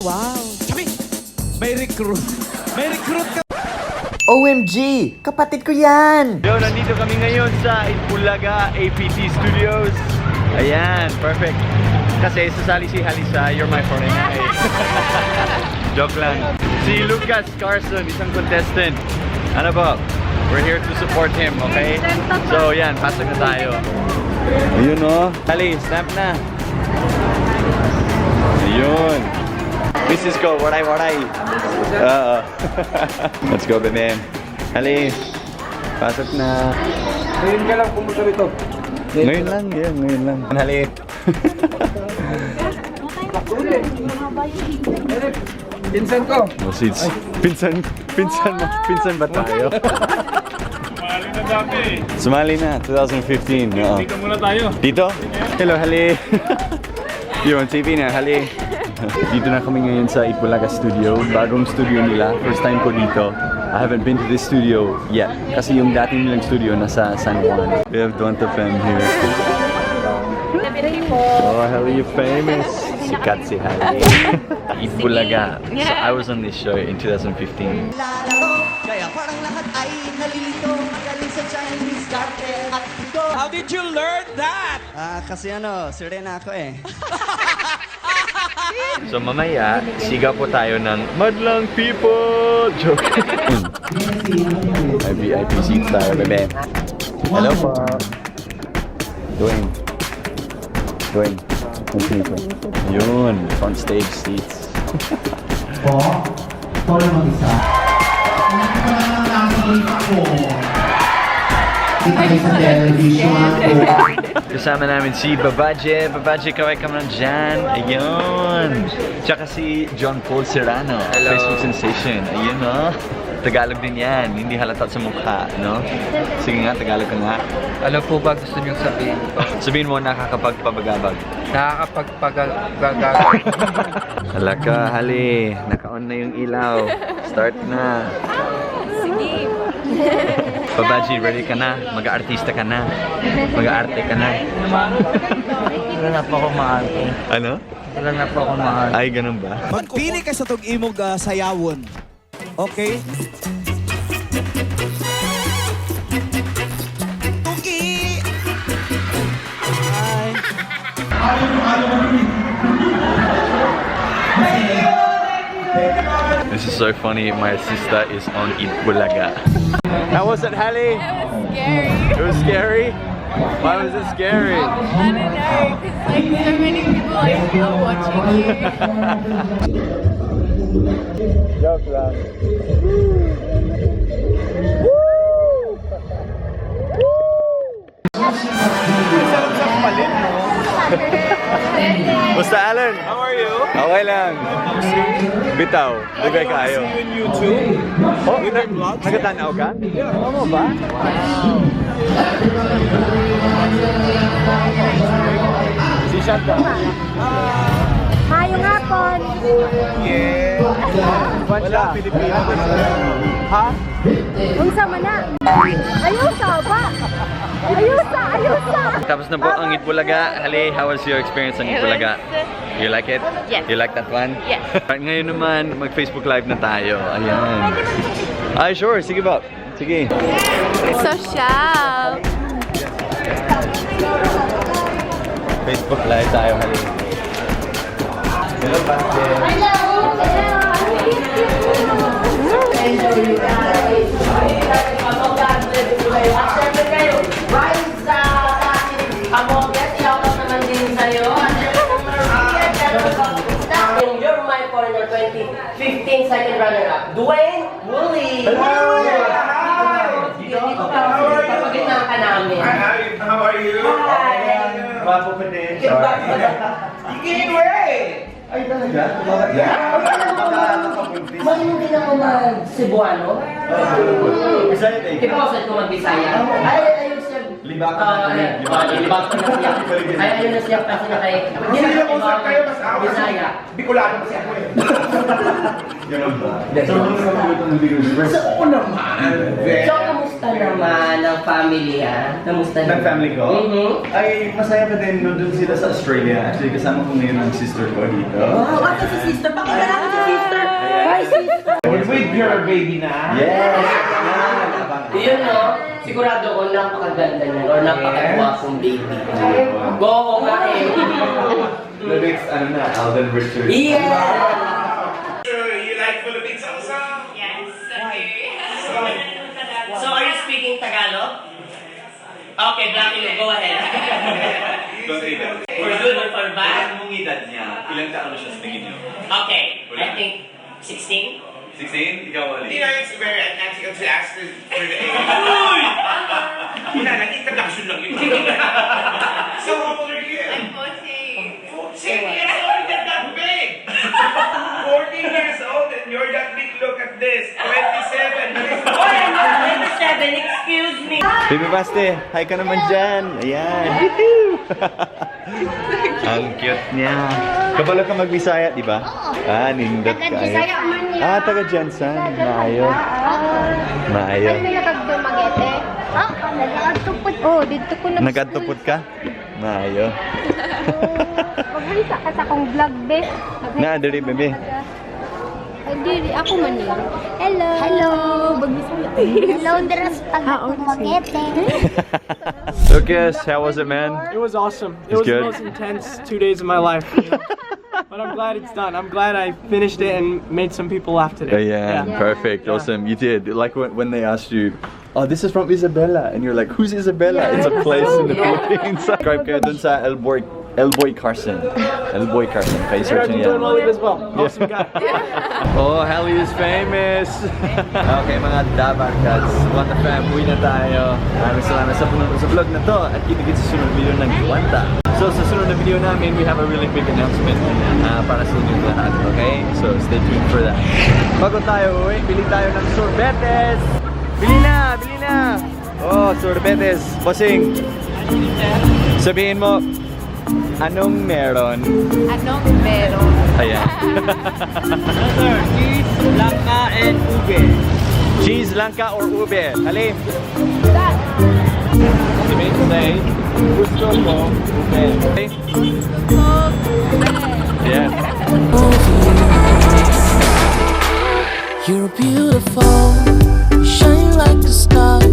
Wow. Sabi, may recruit. May recruit ka. OMG! Kapatid ko yan! Yo, nandito kami ngayon sa Eat Bulaga APT Studios. Ayan, perfect. Kasi sasali si Halisa, "You're My Foreigner." Eh. Joke lang. Si Lucas Carson, isang contestant. Ano ba? We're here to support him, okay? So, yan, pasok na tayo. Ayun, oh. Hali, snap na. Ayun. Mrs. Go, waray waray. Oo. Let's go, bebe. Hali. Pasok na. Ngayon ka lang pumunta rito. Ngayon lang, yeah, ngayon lang. Hali. Pinsan ko. Oh, seats. Pinsan, pinsan, pinsan ba tayo? Sumali na dati eh. Sumali na, 2015. Oo. Dito muna tayo. Dito? Hello, Hali. You're on TV na, Hali. Dito na kami ngayon sa Eat Bulaga Studio. Bagong studio nila. First time ko dito. I haven't been to this studio yet. Kasi yung dati nilang studio nasa San Juan. We have Dwanta Fam here. Oh, Hali, you famous. Sikat si Hali. Eat Bulaga. So I was on this show in 2015. Lalaro, kaya parang lahat ay nalilito. Magaling sa Chinese garter at ito. How did you learn that? Ah, kasi ano, sirena ako eh. So mamaya, sigaw po tayo ng "Madlang people!" Joke. May VIP seats tayo, bebe. Hello po. Dwayne. Dwayne. Nice to meet you. Yun, front stage seats. Po, ikaw lang mag-isa. Hindi ko na lang nakikita ko. Kita kayo sa television. Kasama namin si Babaje. Babaje, kaway ka man dyan. Ayun. Tsaka si John Paul Serrano. Hello. Facebook sensation. Ayun, no? Tagalog din yan. Hindi halata sa mukha, no? Sige nga, Tagalog ka nga. Ano po ba gusto niyong sabihin? Sabihin mo, nakakapagpabagabag. Nakakapagpagagaga. Hala ka, Hali. Naka-on na yung ilaw. Start na. Sige. Babaji, ready ka na? Mag-aartista ka na? Mag-aarte ka na? Wala na po ako maarte. Ano? Wala na po ako maarte. Ay, ganun ba? Magpili ka sa tug imog sayawon. Okay? Tuki! Ay. This is so funny. My sister is on Eat Bulaga. How was it, Hali? It was scary. It was scary? Why was it scary? I don't know, because like so many people like are watching you. Joke lang. Sarap sa palit, no? Basta, Alan? How are you? Okay lang. Bitaw. Dugay kaayo. See you in YouTube. Oh, With your vlogs? Nagatanaw ka? Yeah. Tama ba? Si Shanta. Maayong hapon. Yeah. Wala, Pilipino. Ha? Unsa man na? Ayusa ba? Ayusa, ayusa. Tapos na po ang Eat Bulaga. Hali, how was your experience on It Eat Bulaga? You like it? Yes. You like that one? Yes. Right, ngayon naman, mag-Facebook Live na tayo. Ayan. Ay, sure. Sige ba? Sige. Social. Facebook Live tayo, Hali. Hello, Pastor. Hello. At syempre kayo, Riza Amogues, i-out naman din sa'yo. At syempre Maria General Bautista, yung You're My Foreigner 2015 second runner-up, Dwayne Woolley. Hello! Dito, dito ka. Papagitnaan ka namin. Hi, how are you? Hi! Gwapo pa din. You gain weight! Ay, talaga? Yeah. Marunong din ako mag-Cebuano. Bisaya eh. Di ba ako ko mag-Bisaya? Ay, ayun siya. Libakan na Ay, kami. libakan na siya. Ay, ayun na siya kasi na kay... Hindi na usap kayo, mas ako kasi Bisaya. Bicolano kasi ako eh. Ganun ba? So, ano naman ulit ang video? So, oo naman. So, kamusta naman ang family, ha? Kamusta Ng naman? family ko? Mhm. Ay, masaya pa din. Nandun sila sa Australia. Actually, kasama ko ngayon ang sister ko dito. Wow, at si sister, pakilala You're a baby na? Yes! Yun no, sigurado ko napakaganda niyan or napakagwapong baby. Go, nga eh. The next, ano na, Alden Richards. Yeah! So, you like Philippines also? Yes, okay. So are you speaking Tagalog? Okay, Blacky, go ahead. For good or for bad? Anong edad niya? Ilang taon na siya sa tingin niyo? Okay, I think 16? 16? Ikaw, Ali. You know, it's very unethical to ask for the age. Wala lang, introduction lang yun. So how old are you? I'm 14. 14 years old, you're that big! 14 years old and you're that big. Look at this. 27. Oh, I'm not 27, excuse me. Baby Baste, hi ka naman dyan. Ayan. Woohoo! Ang cute niya. Kabalo ka mag-Bisaya, di ba? Oo. Ah, nindot ka. Taga-Bisaya man niya. Ah, taga GenSan. Maayo. Maayo. Ano nagdumaguete? Ah, nag-atupot. Oh, dito ko na. Nag-atupot ka? Maayo. Maghalisa ka sa akong vlog, be. Na, diri, bebe. Ay, diri ako man niya. Hello. Hello. Hello, dira sa taga-Dumaguete. Lucas, how was it, man? It was awesome. It It's was good. the most intense 2 days of my life. But I'm glad it's done. I'm glad I finished it and made some people laugh today. Yeah, perfect. Awesome. You did. Like when they asked you, "Oh, this is from Isabela," and you're like, "Who's Isabela?" It's a place in the Philippines. Subscribe kayo dun sa Elboy, Elboy Carson. Elboy Carson. Kay search Congrats niya. to Olive as well. Awesome guy. Oh, Hallie is famous! Okay, mga Dabarkads, What the fam, uwi na tayo. Maraming salamat sa panonood sa vlog na to at kita-kits sa sunod video ng Juanta. So, sa sunod na video namin, we have a really big announcement para sa inyong lahat, okay? So, stay tuned for that. Bago tayo uwi, bili tayo ng sorbetes! Bili na! Bili na! Oh, sorbetes! Bossing! Sabihin mo, anong meron? Anong meron? Ayan. Cheese, langka, and ube. Cheese, langka, or ube? Halim. Say, gusto ko ube. Okay? Yeah. You're beautiful, you shine like a star.